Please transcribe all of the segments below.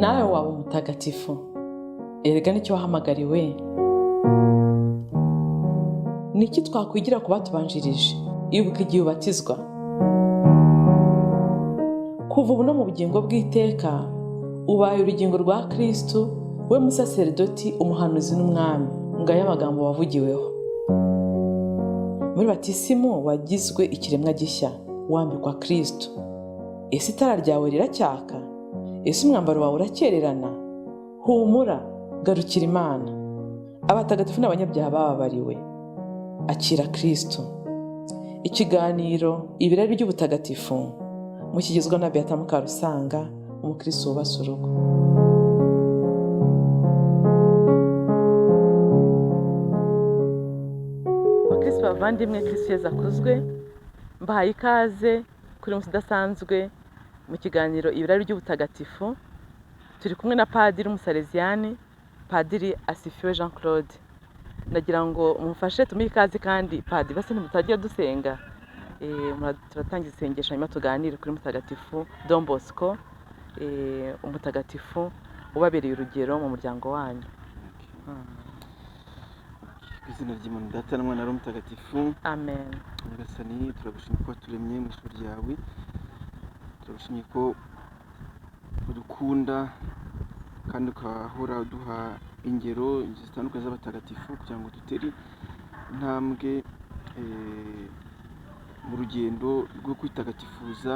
Nawe waba umutagatifu, erega nicyo wahamagariwe. Ni iki twakwigira ku batubanjirije? Ibuka igihe ubatizwa. Kuva ubu no mu bugingo bw'iteka, ubaye urugingo rwa Kristu, we musaseridoti, umuhanuzi n'umwami. Ngayo amagambo wavugiweho muri batisimu. Wagizwe ikiremwa gishya, wambikwa Kristu. Ese itara ryawe riracyaka? Ese umwambaro wawe urakererana? Humura, garukira Imana. Abatagatifu n'abanyabyaha bababariwe. Akira Kristu. Ikiganiro Ibirari by'Ubutagatifu mukigezwa na Beata Mukarusanga, umukristo wubatse urugo. Bakristo bavandimwe, Kristo Yezu akuzwe. Mbahaye ikaze kuri munsi udasanzwe mu kiganiro Ibirari by'Ubutagatifu. Turi kumwe na padiri w'umusaleziyani, Padiri Asifiwe Jean Claude. Ndagira ngo mumfashe tumuhe ikaze. Kandi padiri, basi ntimutagiye dusenga? Turatangiza isengesho, hanyuma tuganire kuri Mutagatifu Don Bosco, umutagatifu ubabereye urugero mu muryango wanyu. Ku izina ry'Imana Data na Mwana na Roho Mutagatifu. Amen. Nyagasani, turagushimye ko waturemye mu ijuru ryawe. Turagushimye ko udukunda kandi ukahora uduha ingero zitandukanye z'abatagatifu kugira ngo dutere intambwe mu rugendo rwo kwitagatifuza.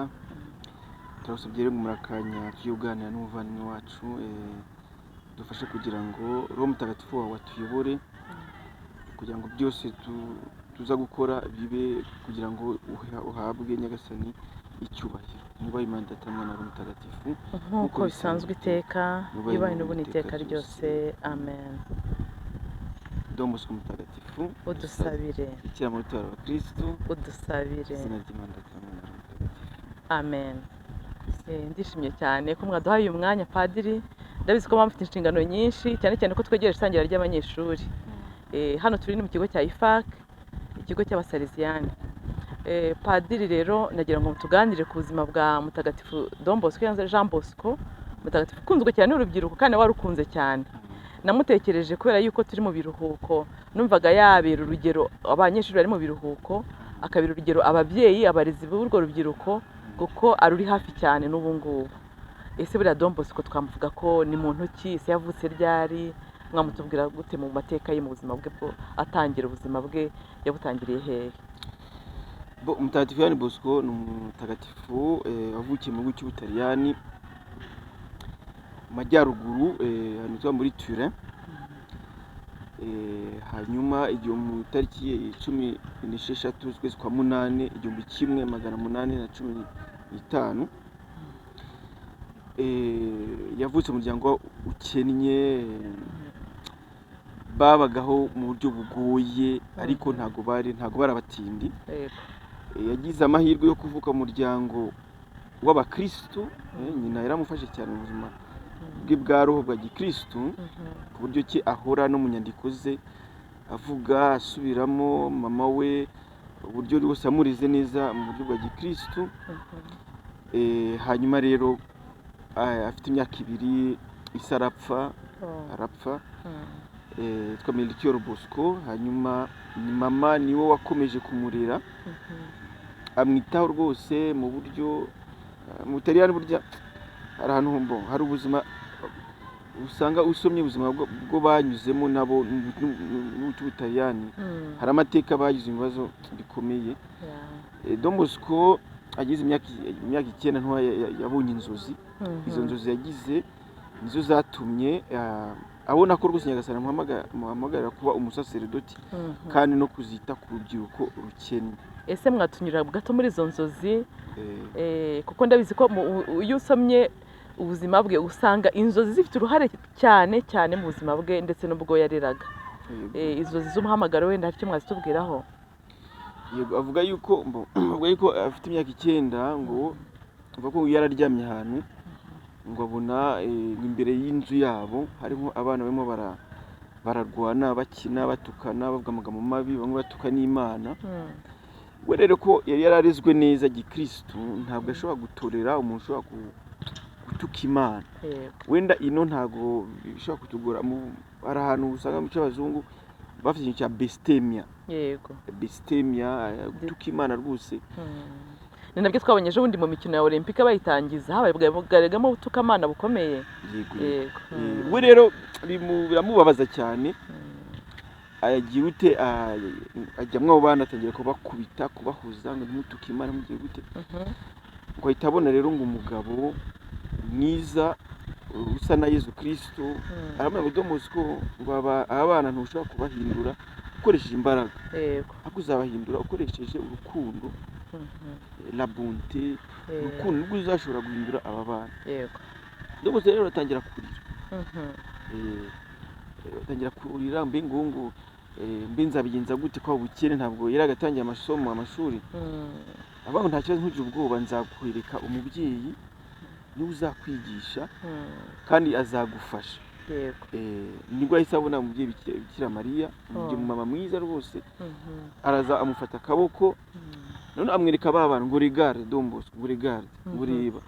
Turagusabye rero ngo muri akanya tugiye kuganira n'umuvandimwe wacu, dufashe kugira ngo Roho Mutagatifu wawe atuyobore, kugira ngo byose tuza gukora bibe kugira ngo uhabwe, Nyagasani, icyubahiro. Niba Imana Data, Mwana na Roho Mutagatifu. Nk'uko bisanzwe iteka, yubahe n'ubu n'iteka ryose. Amen. Don Bosco mutagatifu, udusabire. Bikira Mariya utabara abakristu, udusabire. Izina ry'Imana Data, Mwana na Roho Mutagatifu. Amen. Ndishimye cyane ko mwaduhaye uyu mwanya, padiri. Ndabizi ko muba mufite inshingano nyinshi, cyane cyane ko twegereje itangira ry'abanyeshuri. Hano turi ni mu kigo cya IFAK, ikigo cy'Abasaleziyani. Padiri rero, nagira ngo tuganire ku buzima bwa Mutagatifu Don Bosco cyangwa se Jean Bosco, mutagatifu ukunzwe cyane n'urubyiruko kandi warukunze cyane. Namutekereje kubera yuko turi mu biruhuko, numvaga yabera urugero abanyeshuri bari mu biruhuko, akabera urugero ababyeyi, abarezi b'urwo rubyiruko, kuko aruri hafi cyane n'ubu ngubu. Ese buriya Don Bosco twamuvuga ko ni muntu ki? Ese yavutse ryari? Mwamutubwira gute mu mateka ye, mu buzima bwe bwo atangira ubuzima bwe, yabutangiriye hehe? Umutagatifu Yohani Bosco ni umutagatifu wavukiye mu gihugu cy'Ubutaliyani, mu majyaruguru, ahantu hitwa muri Turin. Hanyuma igihe mu itariki 16 z'ukwezi kwa munani 1815. Yavutse mu muryango ukennye, babagaho mu buryo bugoye, ariko ntago bari abatindi. Yagize amahirwe yo kuvuka mu muryango w'abakristu. Nyina yaramufashe cyane mu buzima bwe bwa roho bwa gikristu, ku buryo ki ahora no mu nyandiko ze avuga, asubiramo mama we, uburyo rwose yamurize neza mu buryo bwa gikristu. Hanyuma rero afite imyaka 2 ise arapfa. Arapfa, yitwa Melchior Bosco. Hanyuma mama niwe wakomeje kumurera, amwitaho rwose mu buryo mu Butaliyani burya hari ahantu hari ubuzima usanga usomye ubuzima bwo banyuzemo nabo mu cy'Ubutaliyani, hari amateka bagize, ibibazo bikomeye. Don Bosco agize imyaka 9 ntoya yabonye inzozi. Izo nzozi yagize nizo zatumye abona ko rwose Nyagasani amuhamagarira kuba umusaseredoti kandi no kuzita ku rubyiruko rukennye. Ese mwatunyura gato muri izo nzozi? Kuko ndabizi ko iyo usomye ubuzima bwe usanga inzozi zifite uruhare cyane cyane mu buzima bwe ndetse n'ubwo yareraga. Inzozi z'umuhamagaro, wenda hari icyo mwazitubwiraho? Yego, avuga yuko afite imyaka 9, ngo avuga ko yararyamye ahantu, ngo abona imbere y'inzu yabo hariho abana barimo bararwana, bakina, batukana, bavuga amagambo mabi, bamwe batuka n'Imana. We rero ko yari yararezwe neza gikirisitu, ntabwo ashobora gutorera umuntu ushobora Gutuka Imana. Wenda ino ntago bishobora kutugora. Hari ahantu usanga mu cy'abazungu bafite ikintu cya bestemia. Bestemia, gutuka Imana rwose. Ni nabyo twabonye ejo bundi mu mikino ya Olympique bayitangiza, habaye bwaregamo ubutukamana bukomeye. Yego. Yego. We rero biramubabaza cyane. Agira ute? Ajya abo bana, atangira kubakubita, kubahuza ngo ntimutuke Imana, mugiye gute. Ngo ahita abona rero ngo umugabo mwiza usa na Yezu Kristo. Aramubwira ngo: "Don Bosco, ngo aba bana ntushobora kubahindura ukoresheje imbaraga, ahubwo uzabahindura ukoresheje urukundo, la bonté, urukundo nibwo uzashobora guhindura aba bana." Don Bosco rero atangira kurira. Atangira kurira, mbe ngo mbe nzabigenza gute kwa bukene? Ntabwo yari agatangiye amasomo, amashuri. Avuga ngo: "Nta kibazo, ntugire ubwoba, nzakwereka umubyeyi, niwe uzakwigisha kandi azagufasha." Nibwo yahise abona umubyeyi Bikira Mariya, umubyeyi, mama mwiza rwose. Araza amufata akaboko, none amwereka ba bantu ngo: "Regarde, Don Bosco," ngo: "Regarde," ngo: "Reba."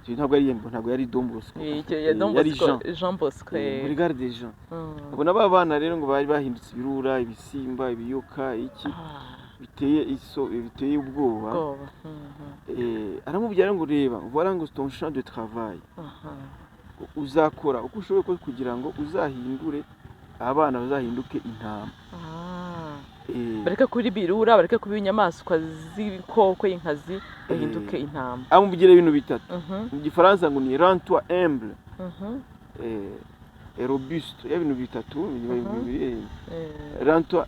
Icyo ntabwo yari Don Bosco. Icyo ya Don Yari Bosco. Jean. Jean Bosco. Ngo: "Regarde, Jean." Abona ba bana rero ngo bari bahindutse ibirura, ibisimba, ibiyoka, iki, biteye iso, biteye ubwoba. Ubwoba. Aramubwira ngo: "Reba, voilà," ngo: "ton champ de travail. Uzakora uko ushoboye kose kugira ngo uzahindure abana, bazahinduke intama." Bareke kuba ibirura, bareke kuba inyamaswa z'ibikoko y'inkazi, bahinduke intama. Amubwira ibintu bitatu. Mu gifaransa ngo ni: "Rends-toi humble et robuste." Ya bintu bitatu bibiri, "Rends-toi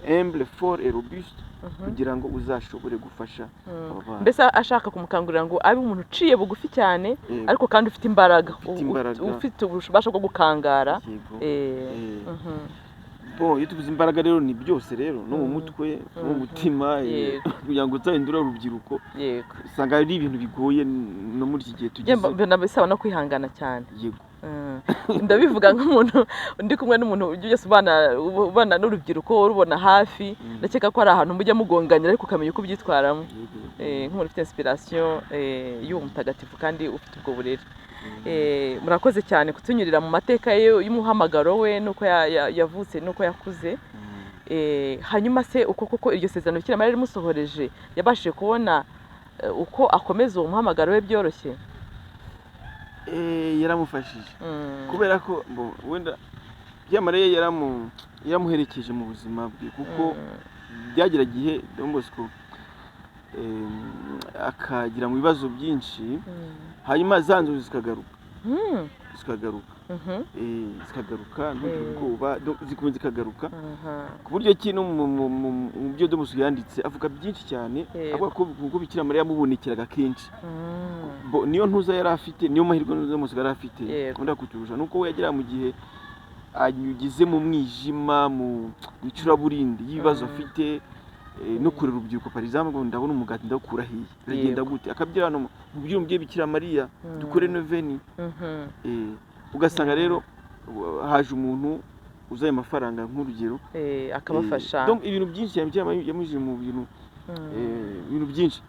humble, fort et robuste," kugira ngo uzashobore gufasha aba bana. Mbese ashaka kumukangurira ngo abe umuntu uciye bugufi cyane, ariko kandi ufite imbaraga, Ufite imbaraga. Ufite ububasha bwo gukangara. Yego. Bon, iyo tuvuze imbaraga rero ni byose rero, no mu mutwe, no mu mutima, kugira ngo uzahindure urubyiruko. Usanga ari ibintu bigoye no muri iki gihe tugeze. Mbona bisaba no kwihangana cyane. Yego. Ndabivuga nk'umuntu ndi kumwe n'umuntu ujya ugeze ubana n'urubyiruko, urubona hafi. Ndakeka ko hari ahantu mujya mugonganira, ariko ukamenya uko ubyitwaramo. Nk'umuntu ufite inspiration y'uwo mutagatifu kandi ufite ubwo burere. Murakoze cyane kutunyurira mu mateka ye y'umuhamagaro we, n'uko yavutse n'uko yakuze. Hanyuma se uko koko iryo sezerano Bikira Mariya rimusohoreje, yabashije kubona uko akomeza uwo muhamagaro we byoroshye? Yaramufashije, kubera ko bo, wenda Bikira Mariya yaramuherekeje mu buzima bwe, kuko byagera igihe Don Bosco akagira mu bibazo byinshi, hanyuma za nzozi zikagaruka, zikagaruka, zikagaruka, ntugire ubwoba, zikomeza zikagaruka, ku buryo ki no mu byo Don Bosco yanditse avuga byinshi cyane, avuga ko kuko Bikira Mariya yamubonekeraga kenshi. Niyo ntuza yari afite, niyo mahirwe Don Bosco yari afite wenda kuturusha, nuko we yagera mu gihe anyugize mu mwijima, mu icuraburindi y'ibibazo afite, no kurera urubyiruko, par exemple, ngo ndabona umugati ndawukura hehe, biragenda gute, akabyira hano mu byumba Bikira Mariya, dukore noveni. Ugasanga rero haje umuntu uzaye amafaranga, nk'urugero, Akabafasha. Donc ibintu byinshi cyane Bikira Mariya yamujije mu bintu, ibintu byinshi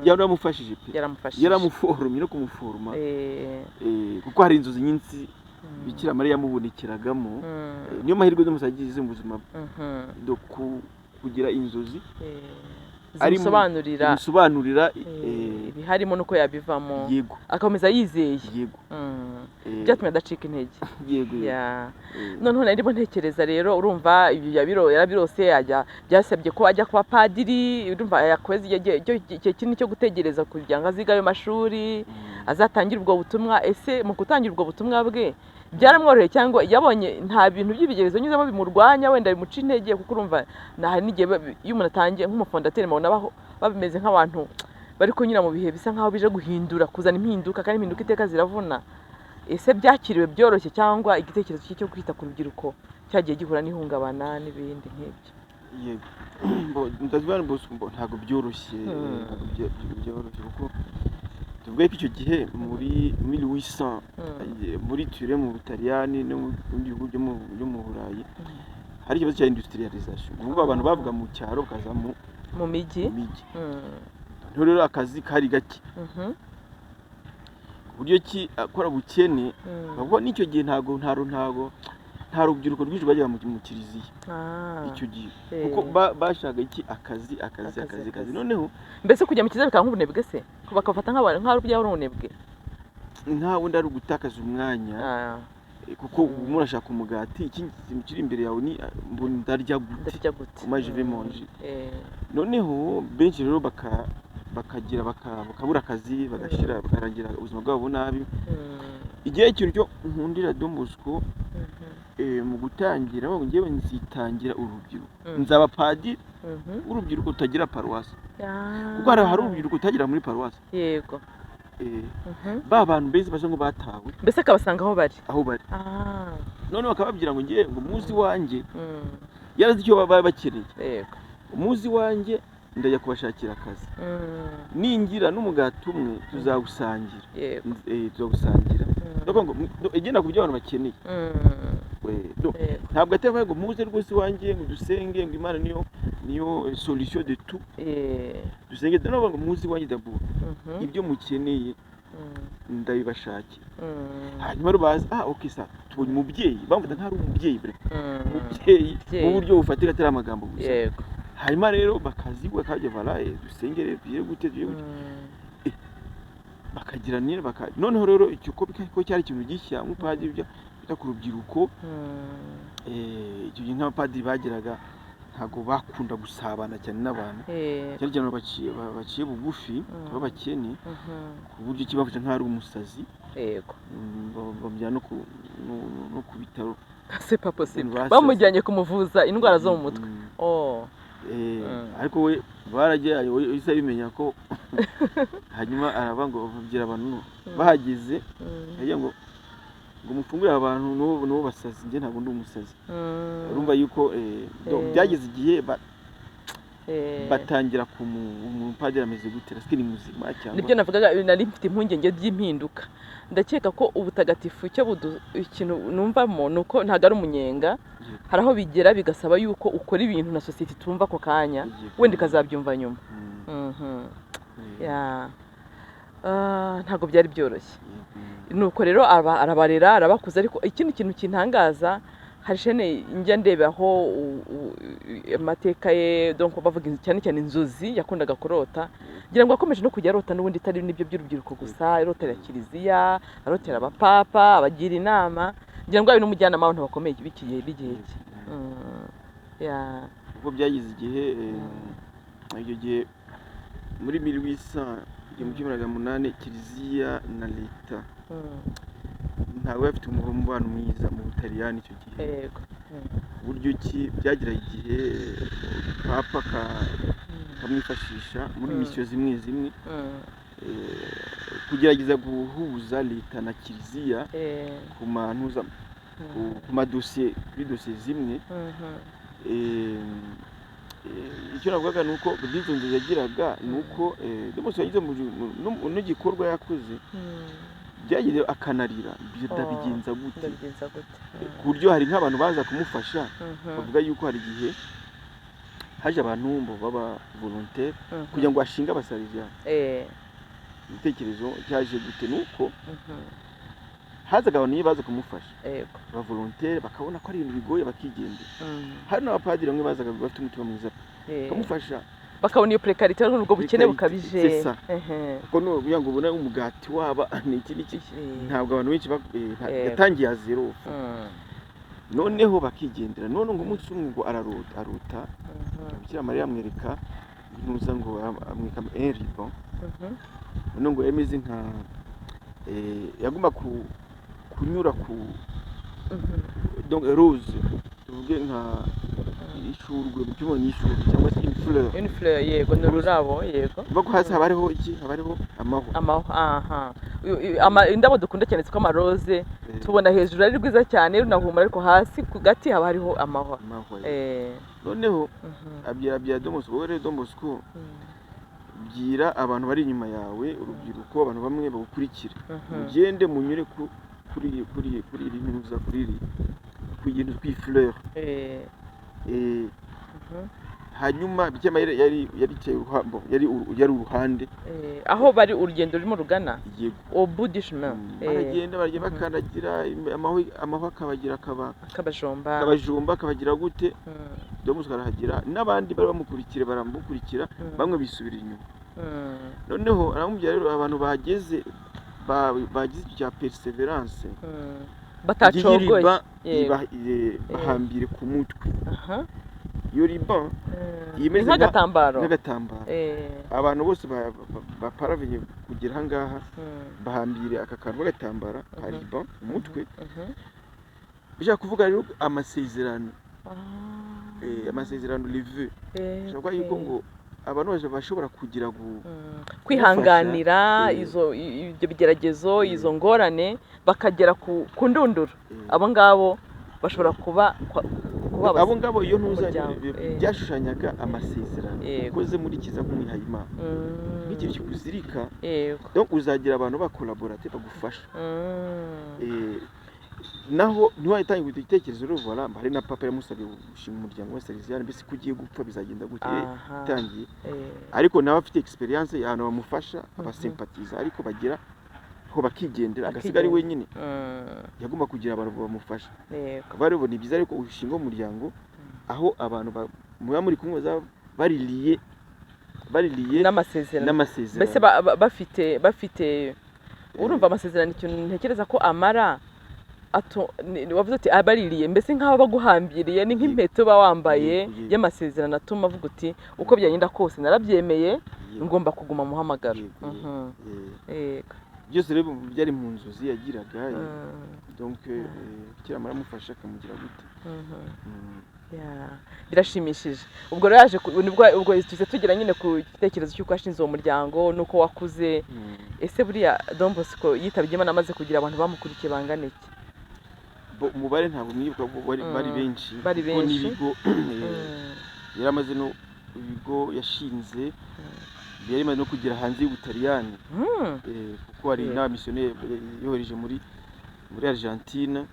yaramufashije pe. Yaramufashije. Yaramuforomye no kumuforoma, kuko hari inzozi nyinshi Bikira Mariya yamubonekeragamo. Niyo mahirwe Don yagize mu buzima bwe, do kugira inzozi Zimusobanurira. Zimusobanurira, ibiharimo n'uko yabivamo, akomeza yizeye. Yego. Byatumye adacika intege. Yego. Ya. Noneho nari ndimo ntekereza rero, urumva ibyo yarabirose, ajya, byasabye ko ajya kuba padiri. Urumva yakoze igihe kinini cyo gutegereza kugira ngo azige ayo mashuri, azatangire ubwo butumwa. Ese mu gutangira ubwo butumwa bwe byaramworoheye, cyangwa yabonye nta bintu by'ibigerezo nyuzamo bimurwanya, wenda bimuca intege? Kuko urumva hari n'igihe iyo umuntu atangiye nk'umufondateri, mubona bameze nk'abantu bari kunyura mu bihe bisa nk'aho bije guhindura, kuzana impinduka, kandi impinduka iteka ziravuna. Ese byakiriwe byoroshye, cyangwa igitekerezo cye cyo kwita ku rubyiruko cyagiye gihura n'ihungabana n'ibindi nk'ibyo? Yego. Bo, ndavuga ngo bo, ntabwo byoroshye. Ntabwo byoroshye, kuko tuvuge ko icyo gihe muri 1800, muri Turin mu Butaliyani no mu bindi bihugu byo mu Burayi, hari ikibazo cya industrialisation, ni ukuvuga abantu bavuga mu cyaro bakaza mu mu mijyi. Mijyi. Noneho rero akazi kari gake. Uburyo ki akora bukene, Mm. bavuga n'icyo gihe ntago nta rubyiruko rwinshi rwajyaga mu kiliziya icyo gihe, kuko bashaka iki? Akazi, akazi, Akazi, akazi, akazi. Akazi. Noneho Mbese kujya mu kiliziya bikaba nk'ubunebwe se? Ko bakafata nk'abantu nk'aho byaba ari ubunebwe? Nkaho undi ari ugutakaza umwanya, kuko urimo urashaka umugati. Ikindi kintu kiri imbere yawe ni mbona ndarya gute? Ndarya gute? Comment je vais manger? Noneho benshi rero bakagira bakabura akazi, bagashira, bakarangira ubuzima bwabo nabi. Igihe ikintu cyo nkundira Don Bosco, mu gutangira bavuga, njyewe nzitangira urubyiruko, nzaba padiri w'urubyiruko rutagira paruwasi, kuko hari urubyiruko rutagira muri paruwasi. Ba bantu mbese basa ngo batawe. Mbese akabasanga aho bari. Aho bari. Noneho bakababwira ngo ngewe ngo muzi iwanjye, yarazi icyo baba bakeneye. Umuzi wanjye ndajya kubashakira akazi, ningira n'umugati umwe tuzawusangira. Tuzawusangira. Ndavuga ngo igenda ku byo abantu bakeneye. Ntabwo atari ngo muze rwose iwanjye ngo dusenge, ngo Imana niyo solution de tout, dusenge. Ndavuga ngo muze iwanjye d'abord, ibyo mukeneye ndabibashakira. Hanyuma rero baza, ah ok, ça tubonye umubyeyi, bamufata nk'aho ari umubyeyi bre, umubyeyi mu Umubyeyi. buryo bufatika, atari amagambo gusa. Hanyuma rero bakazigwa kajya bara dusenge rero, tugire gute, tugire gute. Bakagira nyine baka noneho rero icyo ko cyari ikintu gishya nk'umupadiri bya ku rubyiruko. Icyo gihe nk'abapadiri bageraga, ntabwo bakunda gusabana cyane n'abantu, cyane cyane baciye bugufi, b'abakene, ku buryo kibafasha nk'aho ari umusazi. Bamujyana no ku bitaro. C'est pas possible. Basaze. Bamujyanye kumuvuza indwara zo mu mutwe? Oh. Ariko we barajyanye, we yahise abimenya ko hanyuma araba ngo babwira abantu bahageze, yagira ngo mufungurire abantu n'ubu basazi, njye ntabwo ndi umusazi. Urumva yuko byageze igihe batangira umupadiri ameze gute, ese ni muzima cyangwa? Nibyo navugaga, nari mfite impungenge by'impinduka. Ndakeka ko ubutagatifu icyo ikintu numvamo ni uko ntabwo ari umunyenga. Hari aho bigera bigasaba yuko ukora ibintu na sosiyete itumva ako kanya, wenda ikazabyumva nyuma. Ya. Ah, ntabwo byari byoroshye. Nuko rero arabarera, arabakuza. Ariko ikindi kintu kintangaza, hari chaîne njya ndebaho amateka ye, donc bavuga cyane cyane inzozi yakundaga kurota. Ngira ngo yakomeje no kujya arota n'ubundi itari n'ibyo by'urubyiruko gusa, arotera kiliziya, arotera abapapa, abagira inama. Ngira ngo yabaye n'umujyanama w'abantu bakomeye b'iki gihe, b'igihe cye. Ya. Kuko byageze igihe, icyo gihe muri 1800, kiliziya na leta ntabwo bari bafite umubano mwiza mu Butaliyani icyo gihe. Uburyo ki byageraga igihe papa akamwifashisha muri misiyo zimwe zimwe, kugerageza guhuza leta na kiliziya ku mantuza, ku madosiye, kuri dosiye zimwe. Icyo navugaga ni uko n'izo nzu yagiraga, ni uko Don Bosco yagize n'igikorwa yakoze, byageze akanarira, ndabigenza gute? Ndabigenza gute? Ku buryo hari nk'abantu baza kumufasha, bavuga yuko hari igihe haje abantu ngo baba volontaire kugira ngo ashinge abasaleziyani. Igitekerezo cyaje gute? Ni uko hazaga abantu iyo baza kumufasha, ba volontaire, bakabona ko ari ibintu bigoye, bakigendera. Hari n'abapadiri bamwe bazaga bafite umutima mwiza, bakamufasha. Bakabona iyo précarité, ubwo bukene Précarité, bukabije. c'est ça. Kuko nukugira ngo ubone umugati waba ni iki n'iki, ntabwo abantu benshi yatangiye à zéro. Noneho bakigendera. None ngo umunsi umwe ngo ararota, arota Bikira Mariya amwereka ntuza, ngo amwereka un ruban. None ngo yameze nka yagomba kunyura ku donc rose, tuvuge nka ishurwe, mu cyuma ni ishurwe cyangwa se une fleur. Une fleur, yego, ni ururabo, yego. Uvuga ko hasi haba hariho iki? Haba hariho amahwa. Amahwa, aha. Indabo dukunda cyane zitwa amaroze, tubona hejuru ari rwiza cyane runahumura, ariko hasi ku gati haba hariho amahwa. Amahwa. Noneho abwira Don Bosco, wowe rero Don Bosco, bwira abantu bari inyuma yawe, urubyiruko, abantu bamwe bagukurikira, mugende munyure kuri iri ntuza, kuri iri ku kintu kuri fleur. Hanyuma Bikira Mariya yari yicaye bon, yari uruhande. Aho bari urugendo rurimo rugana. Yego. Au bout du chemin. Baragenda, baragenda, bakandagira amahwa akabagira akaba akabajomba. Akabajomba, akabagira gute. Don Bosco arahagera n'abandi bari bamukurikira, baramukurikira. Bamwe bisubira inyuma. Noneho aramubwira rero, abantu bahageze bagize icyo cya perseverance, batacogoye. Ngiyi ruban bahambire ku mutwe. Iyo ruban Ni imeze nk'agatambaro. Nk'agatambaro. Abantu bose baparavenye kugera ahangaha bahambire aka kantu k'agatambara ka ruban mu mutwe. Bishaka kuvuga rero amasezerano. Amasezerano, les vœux. Bishobora kuba yuko ngo abantu bose bashobora kugira Kwihanganira izo ibyo bigeragezo, izo ngorane, bakagera ku ndunduro. Abo ngabo bashobora kuba abo ngabo iyo ntuza umuryango, byashushanyaga amasezerano ukoze muri kiza nk'umwihayimana, nk'ikintu kikuzirika. Donc uzagira abantu bacollaborate bagufasha. Naho ntiwatangira igitekerezo rero, voilà, hari na papa yamusabye gushinga umuryango wa Salesian, mbese ko ugiye gupfa bizagenda gute? Itangiye. Ariko nawe afite experience, ahantu bamufasha, abasimpatiza, ariko bagira aho bakigendera, agasigara ari wenyine. Yagomba kugira abantu bamufasha. Akaba rero ni byiza ariko ushinga umuryango aho abantu muba muri kumwe bazaba bariliye n'amasezerano. N'amasezerano. Mbese bafite urumva amasezerano, ikintu ntekereza ko amara wavuze uti abaririye, mbese nk'aho baguhambiriye, ni nk'impeta uba wambaye Yego, yego. y'amasezerano atuma avuga uti uko byagenda kose narabyemeye, ngomba kuguma muhamagaro. Yego, Yego. Byose rero byari mu nzozi yagiraga. Donc Bikira Mariya amufasha akamugira gute. Yeah, birashimishije. Ubwo rero yaje nibwo ubwo tuhise tugera nyine ku gitekerezo cy'uko yashinze uwo muryango n'uko wakuze. Ese buriya Don Bosco yitabye Imana amaze kugira abantu bamukurikiye bangana iki? Umubare ntabwo mwibuka kuko bari benshi. Bari Kuko benshi. n'ibigo yari amaze, no ibigo yashinze yari imaze no kugera hanze y'Ubutaliyani. Kuko hari n'abamisiyoneri yohereje muri Argentine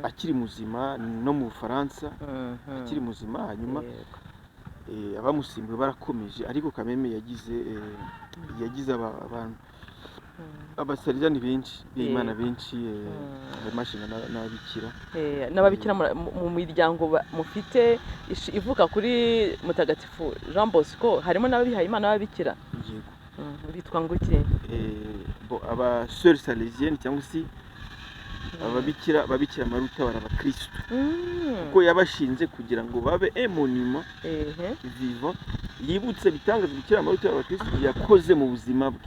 akiri muzima, no mu Bufaransa akiri muzima. Hanyuma abamusimbuye barakomeje, ariko Kameme yagize abantu abasarizani benshi b'Imana benshi, harimo ashinga n'ababikira. N'ababikira mu miryango mufite ivuka kuri Mutagatifu Jean Bosco, harimo n'abihaye Imana b'ababikira? Yego. Bitwa nguki? Bon, aba sœurs salésiennes cyangwa se ababikira babikira maruta bara abakristo, kuko yabashinze kugira ngo babe un monument vivant yibutse ibitangaza Bikira Mariya abakristo yakoze mu buzima bwe.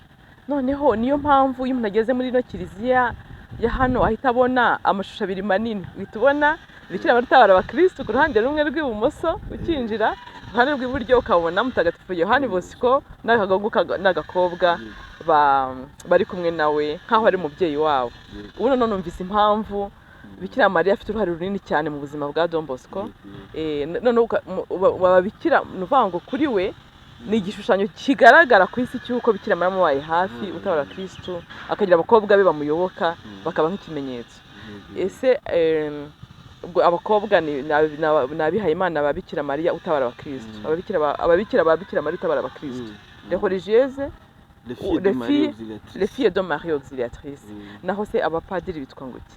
Noneho niyo mpamvu iyo umuntu ageze muri ino kiliziya ya hano ahita abona amashusho abiri manini. Uhita ubona Bikira Mariya utabara abakristo ku ruhande rumwe rw'ibumoso ukinjira, uruhande rw'iburyo ukabona Mutagatifu Yohani Bosco n'agahungu n'agakobwa bari kumwe nawe nk'aho ari umubyeyi wabo. Ubu noneho numvise impamvu Bikira Mariya afite uruhare runini cyane mu buzima bwa Don Bosco. Noneho ababikira, ni ukuvuga ngo kuri we ni igishushanyo kigaragara ku isi cy'uko Bikira Mariya amubaye hafi, utabara Kristu, akagira abakobwa be bamuyoboka, bakaba nk'ikimenyetso. Ese ubwo abakobwa ni abihayimana ba Bikira Mariya utabara abakristu, ababikira ba Bikira Mariya utabara abakristu, les religieuses, Les filles de les Marie Auxiliatrice. Les filles de Marie Auxiliatrice. Naho se abapadiri bitwa ngo iki?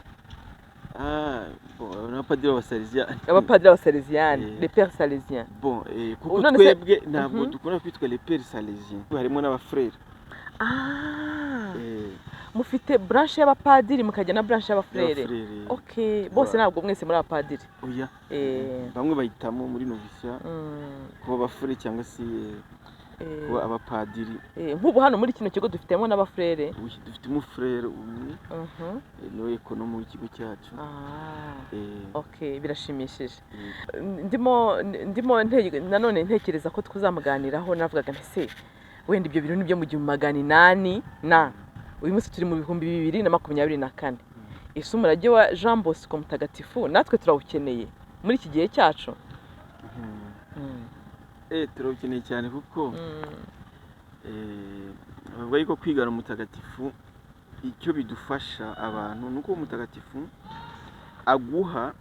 Ah, bon, abapadiri b'abasalesiani. Abapadiri b'abasalesiani, les pères salésiens. Bon, kuko None se- twebwe ntabwo dukunda kwitwa les pères salésiens, harimo n'abafrères. Ah, mufite branche y'abapadiri, mukajya na branche y'abafurere? Y'abafurere. Okay, bose Voilà. ntabwo mwese muri abapadiri? Oya. Bamwe bahitamo muri novisiya kuba abafurere cyangwa se kuba abapadiri. Nk'ubu hano muri kino kigo dufitemo n'abafurere? Oui, dufite umufurere umwe, niwe économe w'ikigo cyacu. Ah, okay, birashimishije. Ndimo nanone ntekereza ko tuzamuganiraho, navugaga nti se wenda ibyo bintu nibyo mu 1800 na uyu munsi turi mu 2024, ese umurage wa Jean Bosco mutagatifu natwe turawukeneye muri iki gihe cyacu? Turawukeneye cyane kuko bavuga yuko kwigana umutagatifu icyo bidufasha abantu ni uko umutagatifu aguha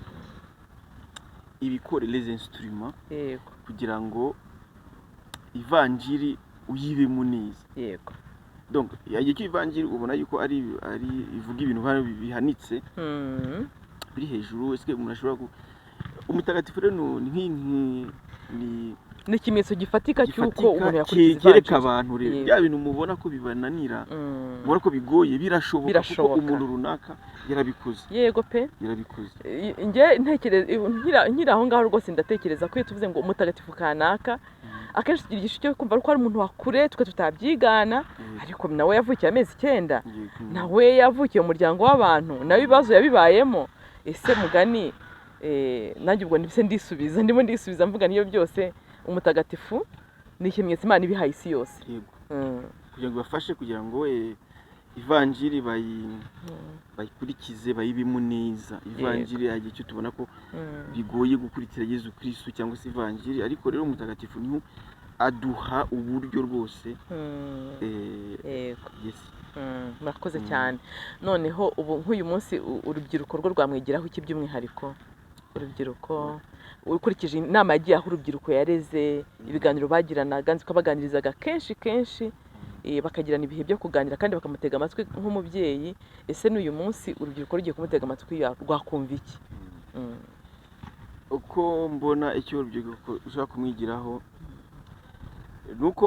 ibikore, les instruments, kugira ngo Ivanjiri uyibemo neza. Donc igihe cy'ivanjiri ubona yuko ari ivuga ibintu bihanitse, biri hejuru. Ese umuntu ashobora umutagatifu rero ni ni Ni ikimenyetso gifatika cy'uko gifatika umuntu yakurikiza cyereka ivanjiri. abantu rero bya bintu mubona ko bibananira, mubona ko bigoye, birashoboka kuko Birashoboka. umuntu runaka yarabikoze. Yego pe. Yarabikoze. Njye ntekereza nkiri aho ngaho rwose, ndatekereza ko iyo tuvuze ngo umutagatifu kanaka, akenshi tugira igisho cyo kumva ko ari umuntu wa kure, twe tutabyigana, ariko nawe yavukiye amezi 9, nawe yavukiye mu muryango w'abantu, nawe ibibazo yabibayemo. Ese mugani, nanjye ubwo ndetse ndisubiza, ndimo ndisubiza mvuga niyo byose, umutagatifu ni ikimenyetso Imana ibihaye isi yose. Yego, kugira ngo ibafashe, kugira ngo ivanjiri bayikurikize, bayibemo neza. Ivanjiri hari igihe cyo tubona ko bigoye gukurikira Yezu Kristu cyangwa se ivanjiri, ariko rero umutagatifu niho aduha uburyo rwose. Yes. Murakoze cyane. Noneho ubu nk'uyu munsi urubyiruko rwo rwamwigiraho iki by'umwihariko? Urubyiruko, ukurikije inama yagiye aho urubyiruko yareze, ibiganiro bagiranaga, nzi ko baganirizaga kenshi kenshi, bakagirana ibihe byo kuganira kandi bakamutega amatwi nk'umubyeyi. Ese n'uyu munsi urubyiruko rugiye kumutega amatwi rwakumva iki? Uko mbona, icyo urubyiruko ushobora kumwigiraho ni uko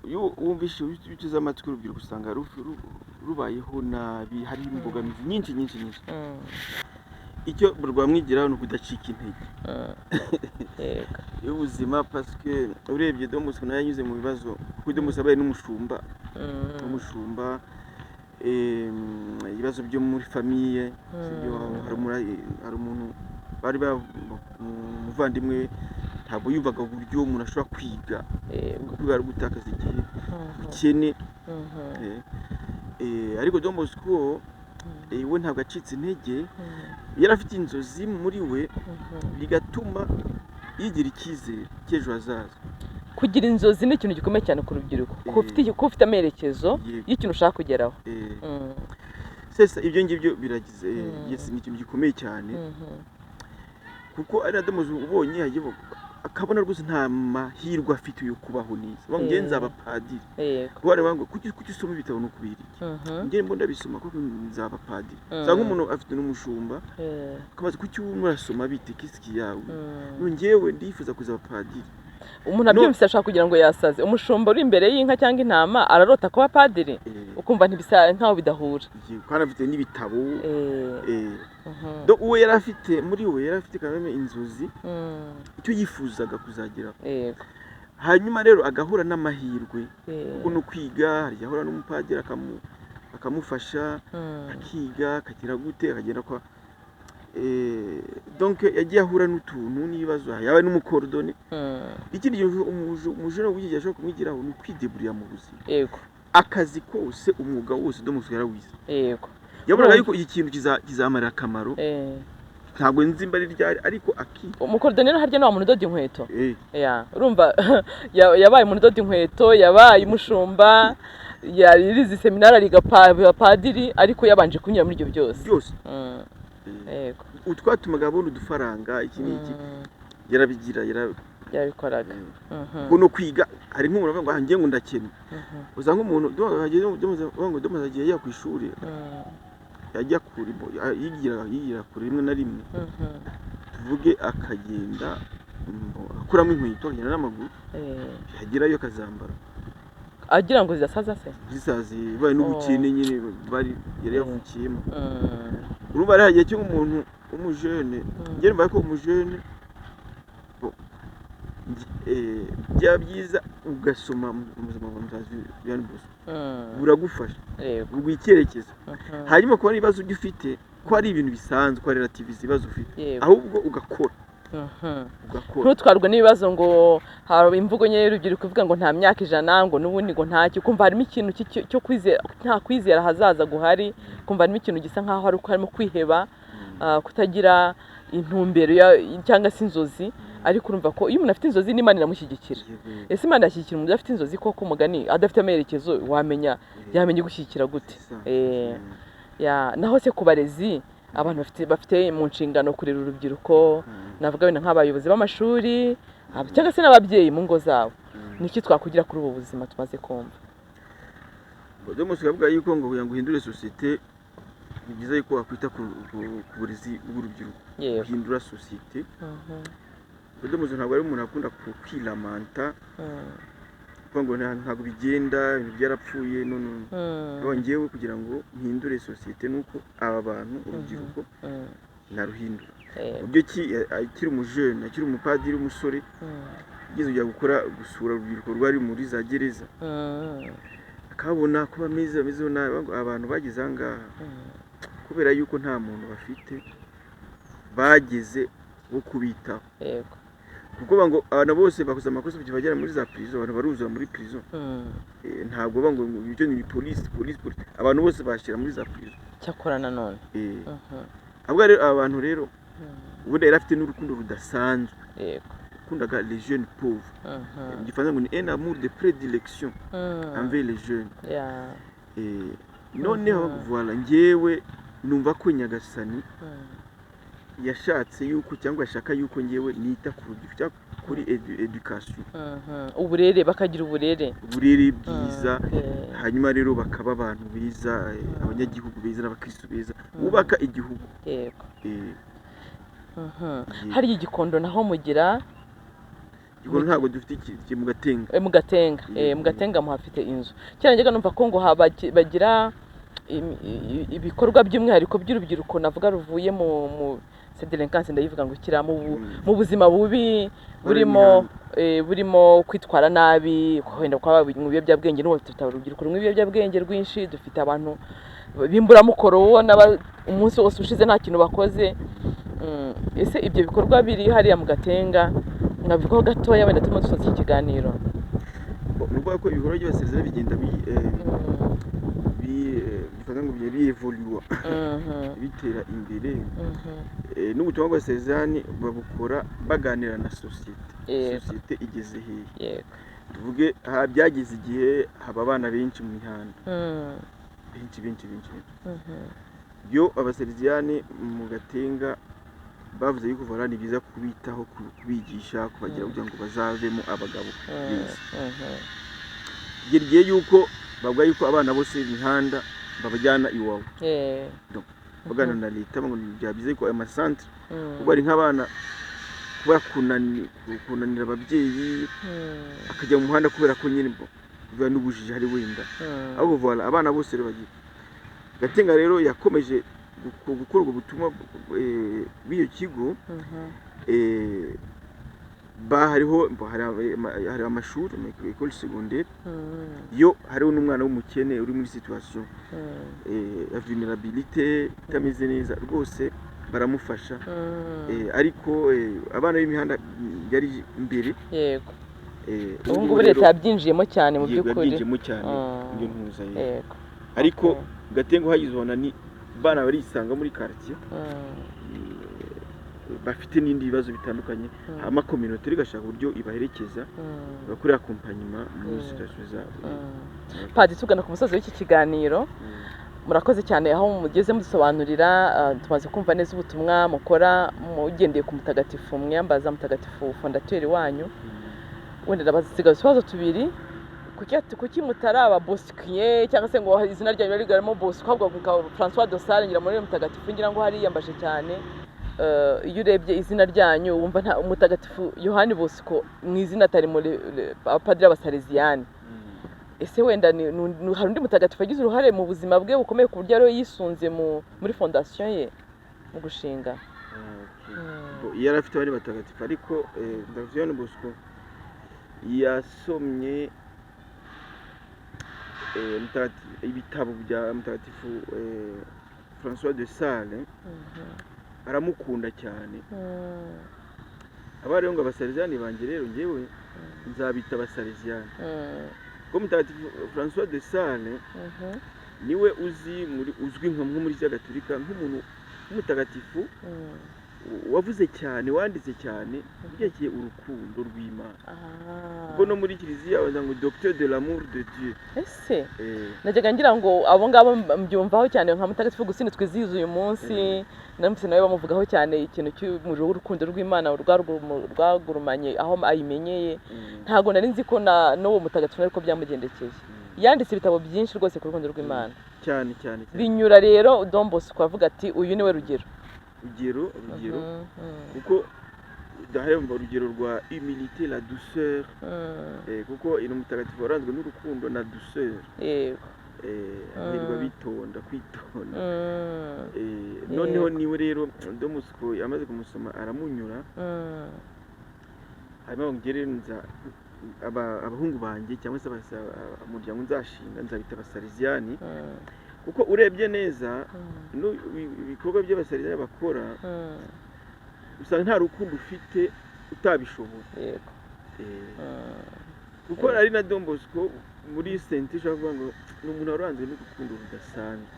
iyo wumvishe, iyo uteze amatwi urubyiruko, usanga rubayeho nabi, hariho imbogamizi nyinshi nyinshi nyinshi. Icyo rwamwigiraho ni ukudacika intege y'ubuzima, parce que urebye Don Bosco nawe yanyuze mu bibazo, kuko Don Bosco yabaye n'umushumba, n'umushumba, ibibazo byo muri famille, sibyo? Hari umuntu bari umuvandimwe ntabwo yumvaga uburyo umuntu ashobora kwiga, kwiga ari gutakaza igihe, ubukene. Ariko Don Bosco we ntabwo acitse intege, yari afite inzozi muri we, bigatuma yigira icyizere cy'ejo hazaza. Kugira inzozi ni ikintu gikomeye cyane ku rubyiruko, kuba ufite amerekezo y'ikintu ushaka kugeraho. Sesa ibyo ngibyo biragize, yes, ni ikintu gikomeye cyane, kuko ari na Don Bosco ubonye yagiye akabona rwose nta mahirwe afite yo kubaho neza. Bavuga ngo njye nzaba padiri. Kuko bari bavuga ngo kuki usoma ibitabo, ni ukubera iki? Njye mbona ndabisoma kuko nzaba padiri. Usanga umuntu afite n'umushumba, akabaza kuki urasoma bite, kisiki yawe? Njyewe ndifuza kuzaba padiri. Umuntu No. abyumvise ashaka kugira ngo yasaze. Umushumba uri imbere y'inka cyangwa intama ararota kuba padiri? Ukumva ntibisa nkaho bidahura. Yego, kandi afite n'ibitabo. Donc uwo yari afite muri we, yari afite quand même inzozi, icyo yifuzaga kuzageraho. Hanyuma rero agahura n'amahirwe, kuko no kwiga hari igihe ahura n'umupadiri akamufasha, akiga, akagira gute, akagenda kwa donc yagiye ahura n'utuntu n'ibibazo, yaba n'umucordonnier. Ikindi gihe umujene w'iki gihe ashobora kumwigiraho ni ukwidebrouilla mu buzima, akazi kose, umwuga wose Don Bosco yarawize. Yabonaga yuko iki kintu kizamarira akamaro. Ntabwo nzi mba ari ryari, ariko akiga. Umucordonnier harya ni wa muntu udoda inkweto? Eh. Ya, urumva yabaye umuntu udoda inkweto, yabaye umushumba, yarize seminari, ariga padiri, ariko yabanje kunyura muri ibyo byose. Byose. Utwatumaga abona udufaranga, iki n'iki, yarabigira Yarabikoraga. Kuko no kwiga hari nk'umuntu avuga ngo "Ah, njye ngo ndakena." Usanga umuntu bavuga ngo Don Bosco agiye ajya ku ishuri, yajya kure, yigira kure rimwe na rimwe, tuvuge akagenda akuramo inkweto, akagenda n'amaguru, yagerayo akazambara. Agira ngo zidasaza se? Zisazi bibaye n'ubukene nyine bari yari yavukiyemo. Urumva ari hagiye cy'umuntu w'umujene, njye numva ko umujene bo, byaba byiza ugasoma mu buzima bwa Mutazi Vianney Bosco, buragufasha, buguha icyerekezo. Hanyuma kubona ibibazo ujya ufite ko ari ibintu bisanzwe, ko ari relativize ibibazo ufite, ahubwo ugakora, ugakora. Ntutwarwe n'ibibazo, ngo hari imvugo nyine y'urubyiruko ivuga ngo nta myaka 100, ngo n'ubundi ngo ntacyo. Kumva harimo ikintu cyo kwizera, nta kwizera ahazaza guhari, kumva harimo ikintu gisa nkaho hari harimo kwiheba, kutagira intumbero cyangwa se inzozi. Ariko urumva ko iyo umuntu afite inzozi n'Imana iramushyigikira. Ese Imana yashyigikira umuntu udafite inzozi koko? Umugani adafite amerekezo, wamenya yamenya gushyigikira gute? C'est ça. Ya, naho se ku barezi, abantu bafite mu nshingano kurera urubyiruko, navuga wenda nk'abayobozi b'amashuri, cyangwa se n'ababyeyi mu ngo zabo. Niki twakugira kuri ubu buzima tumaze kumva? Don Bosco avuga yuko ngo kugira ngo uhindure sosiyete, ni byiza yuko wakwita ku burezi bw'urubyiruko, guhindura sosiyete. Don Bosco ntabwo ari umuntu akunda kwilamanta, kuvuga ngo ntabwo bigenda, ibintu byarapfuye, no no. Ahubwo njyewe kugira ngo mpindure sosiyete nuko aba bantu, urubyiruko, naruhindura. Uburyo ki akiri umujene, akiri umupadiri w'umusore, yigeze kujya gukora gusura urubyiruko rwari muri za gereza, akabona ko bameze nabi, ngo abantu bageze aha ngaha kubera yuko nta muntu bafite bageze wo kubitaho, kuko ngo abantu bose bakoze amakosa bagera muri za prison, abantu baruzura muri prison. Ntabwo ngo ibyo ni polisi, polisi, polisi, abantu bose bashyira muri za prison. Cyakora nanone. Ahubwo rero aba bantu rero, ubundi yari afite n'urukundo rudasanzwe, yakundaga les jeunes pauvres. Mu gifaransa ngo ni un amour de prédilection envers les jeunes. Noneho voilà, njyewe numva ko Nyagasani yashatse yuko, cyangwa yashaka yuko njyewe nita ku rubyiruko cyangwa kuri education. Uburere, bakagira uburere. Uburere bwiza. Hanyuma rero bakaba abantu beza, abanyagihugu beza n'abakristo beza bubaka igihugu. Hariya Igikondo naho mugira? Igikondo ntabwo dufite iki mu Gatenga. Mu Gatenga. Mu Gatenga muhafite inzu. Kera njyaga numva ko ngo bagira ibikorwa by'umwihariko by'urubyiruko, navuga ruvuye mu délinquance, ndayivuga ngo ikira mu buzima bubi burimo burimo kwitwara nabi, wenda kwaba mu biyobyabwenge. N'ubu dufite urubyiruko runywa ibiyobyabwenge rwinshi, dufite abantu b'imburamukoro ubona umunsi wose ushize nta kintu bakoze. Ese ibyo bikorwa biri hariya mu Gatenga mwabivugaho gatoya, wenda turimo dusoza iki kiganiro? Ni ukuvuga ko ibikorwa by'abasezerano bigenda bi bifata ngo bigenda biyevoluwa, bitera imbere. N'ubutumwa bw'abasezerani babukora baganira na sosiyete. Sosiyete igeze hehe? Tuvuge byageze igihe haba abana benshi mu mihanda, benshi, benshi, benshi, benshi. Byo abaseriviyani mu Gatenga bavuze yuko voilà, ni byiza kubitaho, kubigisha, kubagira kugira ngo bazavemo abagabo beza. Kugera igihe yuko bavuga yuko abana bose imihanda babajyana iwawe, baganira na leta ngo byaba byiza yuko aya masantere, kuko hari nk'abana kubera kunanira ababyeyi, akajya mu muhanda kubera ko nyine biba n'ubujiji hari wenda. Ahubwo voilà, abana bose rero bagiye Gatenga rero yakomeje gukora ubwo butumwa bw'iyo kigo. Ba hariho bo, hari amashuri, école secondaire, yo hariho n'umwana w'umukene uri muri situation ya vulnerabilité, itameze neza rwose, baramufasha. Ariko abana b'imihanda yari mbere. Ubu ngubu leta yabyinjiyemo cyane mu Yego, by'ukuri. Yabyinjiyemo cyane iyo ntuza, yego. Ariko Gatenga uhageze ubona ni bana barisanga muri quartier, bafite n'ibindi bibazo bitandukanye, hama communauté igashaka uburyo ibaherekeza, bakorera accompagnement muri situation zabo. Padi, tugana ku musozi w'iki kiganiro, murakoze cyane aho mugeze mudusobanurira. Tumaze kumva neza ubutumwa mukora mugendeye ku mutagatifu mwiyambaza, mutagatifu fondateur wanyu. Wenda ndabasigaza utubazo tubiri. Kuki mutari aba Bosquier, cyangwa se ngo izina ryanyu rigaragaramo Bosco, ahubwo mukaba François de Sales? Ngira muri mutagatifu ngira ngo hariyambaje cyane. Iyo urebye izina ryanyu wumva nta mutagatifu Yohani Bosco mu izina atari muri abapadiri b'abasaleziyani. Ese wenda hari undi mutagatifu wagize uruhare mu buzima bwe bukomeye ku buryo ariwe yisunze muri fondation ye mu gushinga? Bo, yari afite abandi batagatifu, ariko mutagatifu Yohani Bosco yasomye ibitabo bya mutagatifu François de Sales, aramukunda cyane. Aba rero ngo abasaleziyani banjye rero njyewe nzabita abasaleziyani, kuko mutagatifu François de Sales niwe uzi muri uzwi nka nko muri Kiliziya Gatolika nk'umuntu w'umutagatifu. Wavuze cyane, wanditse cyane kubyerekeye urukundo rw'Imana, kuko no muri kiliziya bavuga ngo "docteur de l'amour de Dieu". Ese Eh, najyaga ngira ngo abo ngabo mbyumvaho cyane nka Mutagatifu Augustine twizihiza uyu munsi, namutse nawe bamuvugaho cyane ikintu cy'umuriro w'urukundo rw'Imana rwagurumanye aho ayimenyeye. Ntabwo nari nzi ko na n'uwo mutagatifu ariko byamugendekeye. Yanditse ibitabo byinshi rwose ku rukundo rw'Imana. Cyane cyane cyane. Binyura rero Don Bosco avuga ati: "Uyu niwe rugero." Rugero, kuko ndahemba urugero rwa humilité, la douceur, kuko ino mutagatifu waranzwe n'urukundo na douceur. Hahirwa bitonda, kwitonda. Noneho niwe rero Don Bosco yamaze kumusoma aramunyura, hanyuma ngo rero nza abahungu banjye cyangwa se umuryango nzashinga nzabita Abasariziyani, kuko urebye neza ibikorwa by'Abasariziyani bakora, usanga nta rukundo ufite utabishobora. Kuko ari na Don Bosco muri senti ushobora kuvuga ngo ni umuntu waranzwe n'urukundo rudasanzwe,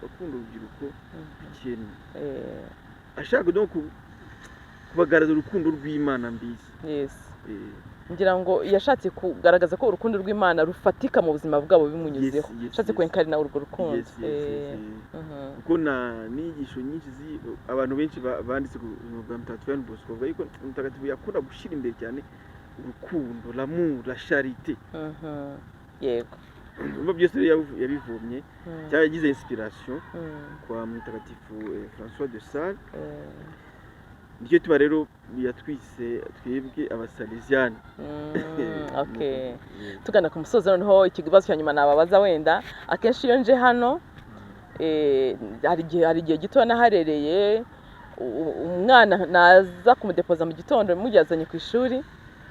akunda urubyiruko rukennye, ashaka no kubagaragaza urukundo rw'Imana mbisi. Ngira ngo yashatse kugaragaza ko urukundo rw'Imana rufatika mu buzima bwabo bimunyuzeho. Yashatse kwenkarina urwo rukundo. Yes. Kuko na n'inyigisho nyinshi abantu benshi banditse ku buzima bwa Mutagatifu Yohani Bosco bavuga yuko mutagatifu yakunda gushyira imbere cyane urukundo, l'amour, la charité. Urumva byose rero yabivomye cyangwa yagize inspiration kwa Mutagatifu François de Sales. Nicyo tuba rero yatwise twebwe Abasalesiani. Okay. Tugana ku musozo, noneho ikibazo cya nyuma nababaza, wenda akenshi iyo nje hano, hari igihe gito naharereye umwana, naza kumudepoza mu gitondo mujyazanye ku ishuri,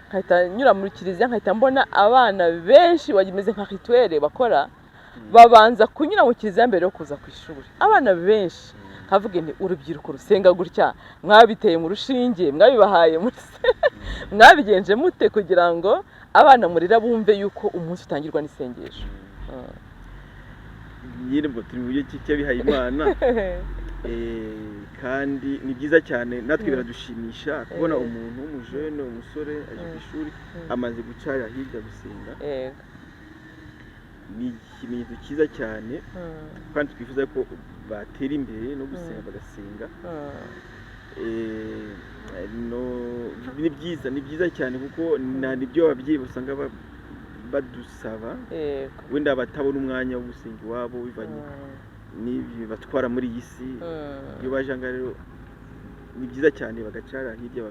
nkahita nyura muri kiliziya, nkahita mbona abana benshi bameze nka rituel bakora, babanza kunyura mu kiliziya mbere yo kuza ku ishuri, abana benshi. Nkavuga nti: "Urubyiruko rusenga gutya mwabiteye mu rushinge, mwabibahaye muri, mwabigenje mute kugira ngo abana murera bumve yuko umunsi utangirwa n'isengesho?" Nyine ngo turi mu buryo cy'abihaye Imana, kandi ni byiza cyane, natwe biradushimisha kubona umuntu w'umujene, umusore aje ku ishuri amaze guca hirya gusenga. Ni ikimenyetso cyiza cyane, kandi twifuza ko batera imbere no gusenga, bagasenga. Ni byiza, ni byiza cyane, kuko nibyo ababyeyi usanga badusaba, wenda batabona umwanya wo gusenga iwabo bivanye n'ibi batwara muri iyi si. Iyo baje aha ngaha rero ni byiza cyane, bagacara hirya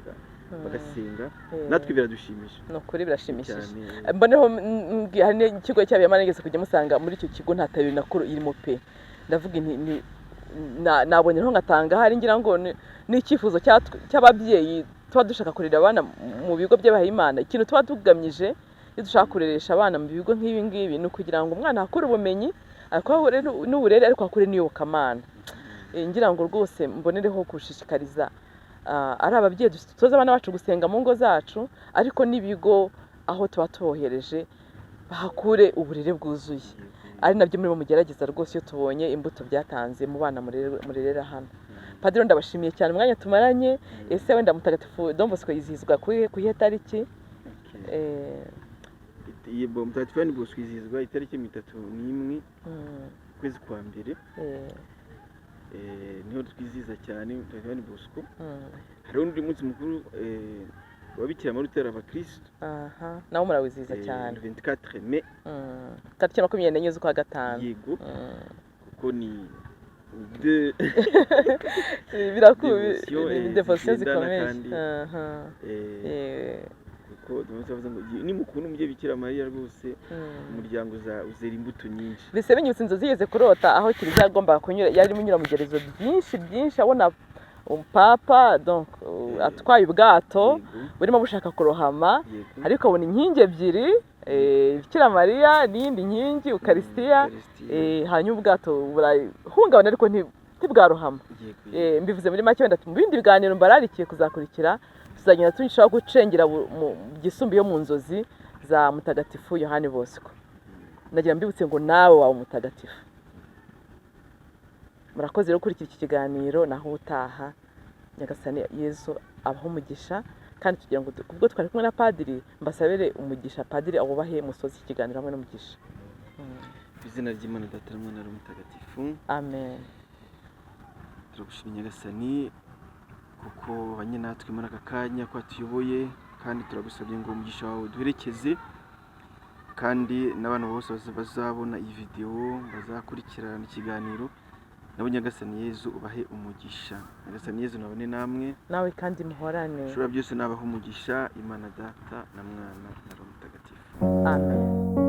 bagasenga. Natwe biradushimisha. Ni ukuri birashimishije. Cyane. Mboneho hari n'ikigo cy'abiyamana nigeze kujya musanga muri icyo kigo nta tabernacle irimo pe. Ndavuga nti naboneraho ngatanga hari, ngira ngo ni icyifuzo cy'ababyeyi tuba dushaka kurera abana mu bigo by'abihayimana. Ikintu tuba tugamije iyo dushaka kureresha abana mu bigo nk'ibi ngibi ni ukugira ngo umwana akure ubumenyi, akure n'uburere, ariko akure n'iyobokamana. Ngira ngo rwose mbonereho gushishikariza ari ababyeyi dutoza abana bacu gusenga mu ngo zacu, ariko n'ibigo aho tuba tubohereje bahakure uburere bwuzuye, ari nabyo murimo mugerageza rwose iyo tubonye imbuto byatanze mu bana murerera hano. Padiri, ndabashimiye cyane umwanya tumaranye. Ese wenda Mutagatifu Don Bosco yizihizwa ku iyihe tariki? Iyi Mutagatifu Yohani Bosco yizihizwa itariki 31 ukwezi kwa mbere. Niho twizihiza cyane Mutagatifu Yohani Bosco. Hariho n'undi munsi mukuru wa Bikira Mariya utera abakristo. Aha nawo murawizihiza cyane. 24 mai. Tariki 24 z'ukwa gatanu. Yego. Kuko ni deux Birakubi dévotion, ni dévotion zigendana zikomeye. kandi, kuko bavuze ngo nimukunda umubyeyi Bikira Mariya rwose, umuryango uzera imbuto nyinshi. Bise binyibutsa inzozi zigeze kurota aho kiliziya yagombaga kunyura, yarimo inyura mu byerezo byinshi byinshi, abona umupapa donc atwaye ubwato burimo bushaka kurohama, ariko abona inkingi ebyiri, Bikira Mariya n'iyindi nkingi Ukarisitiya. Ukarisitiya. Hanyuma ubwato burahungabana ariko ntibwarohama. Mbivuze muri make, wenda mu bindi biganiro mbararikiye kuzakurikira tuzagenda turushaho gucengera mu byisumbuye mu nzozi za Mutagatifu Yohani Bosco. Ndagira mbibutse ngo nawe waba umutagatifu. Murakoze rero gukurikira iki kiganiro, naho ubutaha. Nyagasani Yezu abahe umugisha. Kandi tugira ngo kubwo twari kumwe na padiri, mbasabire umugisha padiri awubahe musozi iki kiganiro hamwe n'umugisha. Mu izina ry'Imana Data na Mwana na Roho Mutagatifu. Amen. Turagushimye Nyagasani kuko wabanye natwe muri aka kanya, ko watuyoboye, kandi turagusabye ngo umugisha wawe uduherekeze, kandi n'abantu bose bazabona iyi videwo, bazakurikirana ikiganiro nabo, Nyagasani Yezu ubahe umugisha. Nyagasani Yezu nabane namwe. Nawe kandi muhorane. Ushobora byose nabaha umugisha, Imana Data na Mwana na Roho Mutagatifu. Amen.